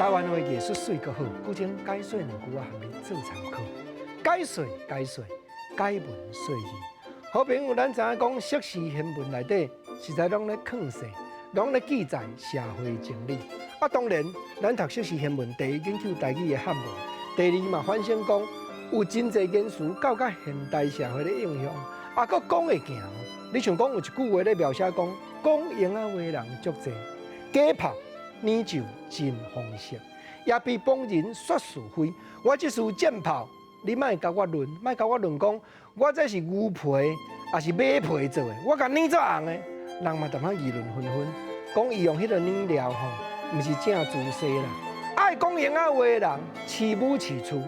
台灣話藝術媠閣好，古箏解說兩句我含你做參考。解說解說，解文說字。好朋友，咱知影講釋氏獻文內底，實在攏咧勸世，攏咧記載社會真理。啊，當然，咱讀釋氏獻文，第一研究台語的漢文，第二嘛反省講有真濟言辭到佮現代社會的應用，啊，閣講會行。你像講有一句話咧描寫講，講閒仔話人足濟，假炮奶酒真豐盛，也被旁人說是非。我這支箭炮，你莫共我論，莫共我論講，我這是牛皮，抑是馬皮做的，我共染做紅的，人嘛淡仔議論紛紛，講伊用彼个染料吼，毋是正姿勢啦。愛講閒仔話的人，飼母飼厝，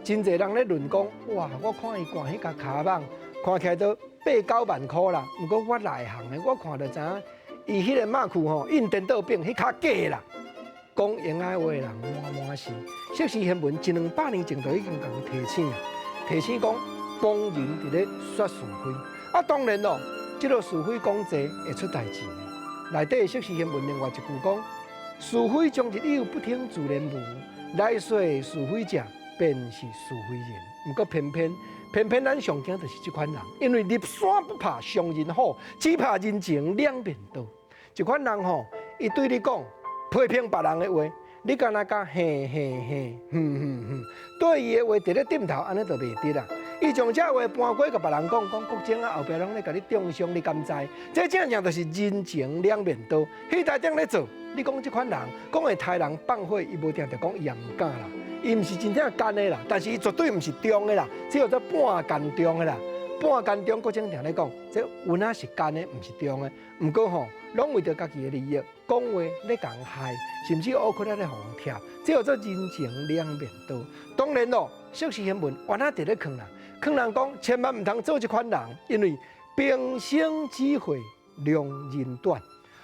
真濟人咧論講，哇！我看伊掛彼个跤蠓，看起來都八九萬箍啦。毋過我內行的，我看就知影，伊彼个馬褲吼印顛倒反，彼較假啦。講閒仔話的人滿滿是，釋氏獻文一兩百年前就已經共提醒啊，提醒講旁人佇咧說是非。啊，當然咯，這個是非講濟會出代誌的。內底釋氏獻文另外一句講：是非終日有不聽自然無，來說是非者，便是是非人。毋過偏偏偏偏咱上驚就是這款人，因為入山不怕傷人虎，只怕人情兩面刀。這款人吼，伊對你講批評別人的話，你敢若共嘿嘿嘿，哼哼哼，對伊的話佇咧點頭，按呢就袂得啦。伊將這話搬過共別人講，講國政啊後壁攏咧共你中傷，你敢知？這正正就是人情兩面刀。彼台頂咧做，你講這款人講會刣人放火，伊無定著講伊也毋敢啦。伊毋是真正奸的啦，但是伊絕對毋是忠的啦，這叫做半奸忠的啦。半奸忠，國政定咧講，這有影是奸的，毋是忠的。毋過吼，攏為著家己的利益，講話咧共人害，甚至烏殼仔咧予人拆，這叫做人情兩面刀。當然咯，釋氏獻文原來佇咧勸人，勸人講千萬毋通做這款人，因為平生只會量人短，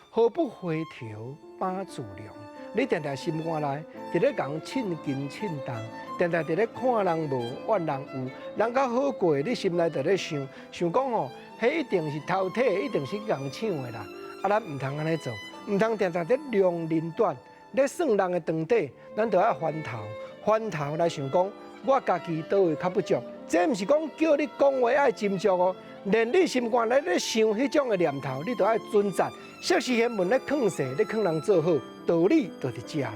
何不回頭把自量？你定定心肝內佇咧共秤斤秤重，定定佇咧看人無，怨人有，人較好過，你心內就咧想，想講吼，彼一定是偷摕，一定是共人搶的啦。啊，咱毋通按呢做，毋通定定佇量人短，咧算人的長短，咱就愛翻頭，翻頭來想講，我家己佗位較不足。這毋是講叫你講話愛斟酌哦，連你心肝內咧想彼種的念頭，你都愛準則。釋氏獻文咧勸世，咧勸人做好，道理就佇遮啦。